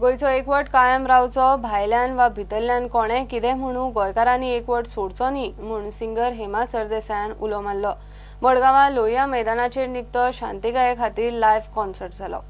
गोंयचो एकवट कायम रावचो, भायल्यान वा भितरल्यान कोणें कितें म्हणू गोंयकारांनी एकवट सोडचो न्ही म्हूण सिंगर हेमा सरदेसायान उलो मारलो। मडगांवां लोहिया मैदानाचेर निकतो शांतिकाये खातीर लायव्ह कॉन्सर्ट जालो।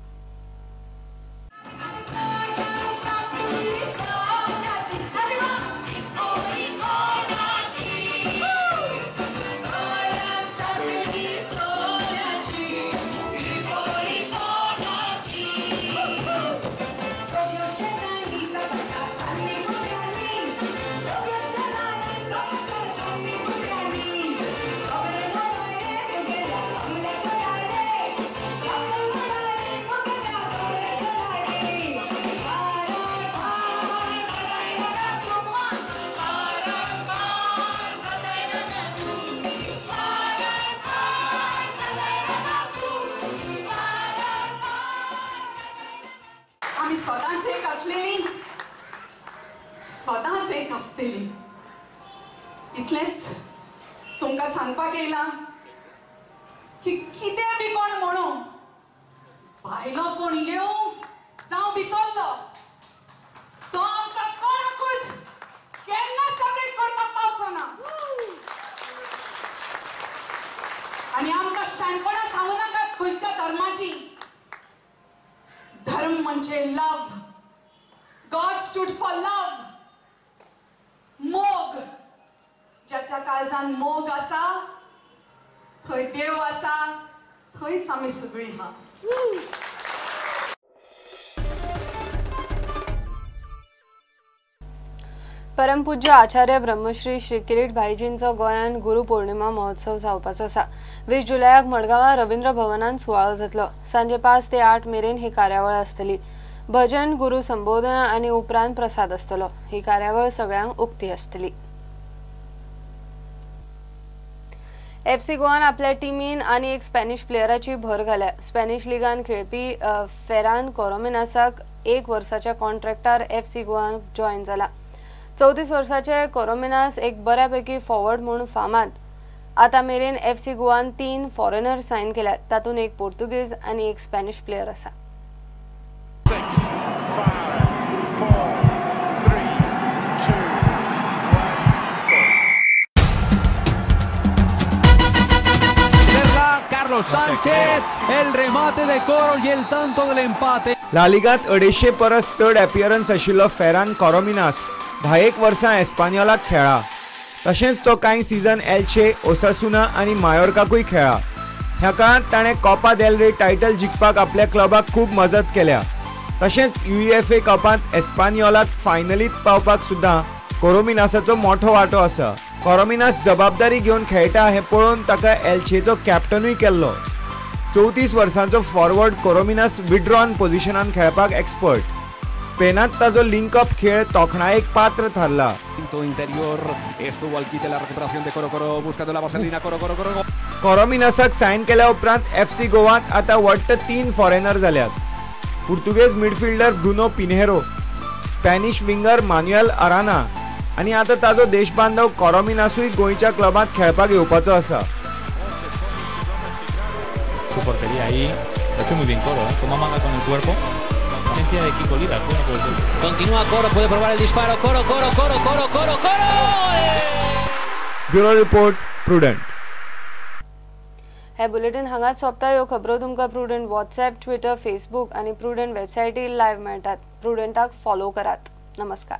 सदांच एक असलेली, सदांच एक आसतली। इतलेंच तुमकां सांगपाक येयलां की कितें बी कोण म्हणू, भायलो कोण येवं जावं भितरलो, तो आमकां कोणाकूच केन्ना सेपरेट करपाक पावचो ना। आनी आमकां शाणपणां सांगू नाकात खंयच्या धर्माची। धर्म म्हणजे love. God stood for love. मोग. ज्याच्या काळजान मोग आसा थंय देव आसा, थंयच आमी सगळीं हा। परमपूज्य आचार्य ब्रह्मश्री श्री किरीट भाईजींचो गोंयांत गुरू पौर्णिमा महोत्सव जावपाचो आसा। 20 जुलयाक मडगांवां रवींद्र भवनांत सुवाळो जातलो। सांजे 5 ते 8 मेरेन ही कार्यावळ आसतली। भजन, गुरू संबोधन आनी उपरांत प्रसाद आसतलो। ही कार्यावळ सगळ्यांक उक्ती आसतली। एफसी गोवान आपल्या टिमीन आनी एक स्पॅनिश प्लेयराची भर घाल्या। स्पॅनिश लिगान खेळपी फेरान कोरोमिनासाक 1 वर्साच्या कॉन्ट्रॅक्टार एफसी गोवान जॉयन जाला। 34 वर्साचे कोरोमिनास एक बऱ्यापैकी फॉरवर्ड म्हूण फामाद। आतां मेरेन एफसी गोवान 3 फॉरेनर सायन केल्यात, तातूंत एक पोर्तुगीज आनी एक स्पॅनिश प्लेयर आसा। 6, 5, 4, 3, 2, 1. Carlos Sánchez, el remate de Coro y el tanto del empate. ला लिगांत 250 परस चड अपियरन्स आशिल्लो फेरान कोरोमिनास 10 वर्सां एस्पान्योलाक खेळा। तशेंच तो कांय सीझन एल्चे, ओसासुना आनी मायोर्काकूय खेळा। ह्या काळांत ताणें कोपा देल रे टायटल जिखपाक आपल्या क्लबाक खूब मजत केल्या। तशेंच युएफए कपांत एस्पान्योलाक फायनलीत पावपाक सुद्दां कोरोमिनासाचो मोठो वांटो आसा। कोरोमिनास जबाबदारी घेवन खेळटा हें पळोवन ताका एल्चेचो कॅप्टनूय केल्लो। 34 वर्सांचो फॉरवर्ड कोरोमिनास विड्रॉन पोझिशनान खेळपाक एक्सपर्ट। स्पेनात ताजो लिंकअप खेळ तोखणायेक पात्र थारला। कोरोमिनासाक सायन केल्या उपरांत एफसी गोवात आतां वट्ट 3 फॉरेनर जाल्यात। Portuguese midfielder Bruno Pinheiro, Spanish winger Manuel Arana आनी आतां ताजो देशबांधव कोरोमिनासूय गोंयच्या क्लबांत खेळपाक येवपाचो आसा। Su portería ahí, lo ha hecho muy bien Coro, ¿eh? Como amaga con el cuerpo. De Kiko Lira, bueno, pues... Continúa Coro, puede probar el disparo. Coro, Coro, Coro, Coro, Coro, Coro. Bureau report, Prudent. हे bulletin हांगाच सोंपता। ह्यो खबरो तुमकां prudent WhatsApp, Twitter, Facebook आनी prudent वेबसायटीर live मेळटात। प्रुडंटाक follow करात। नमस्कार।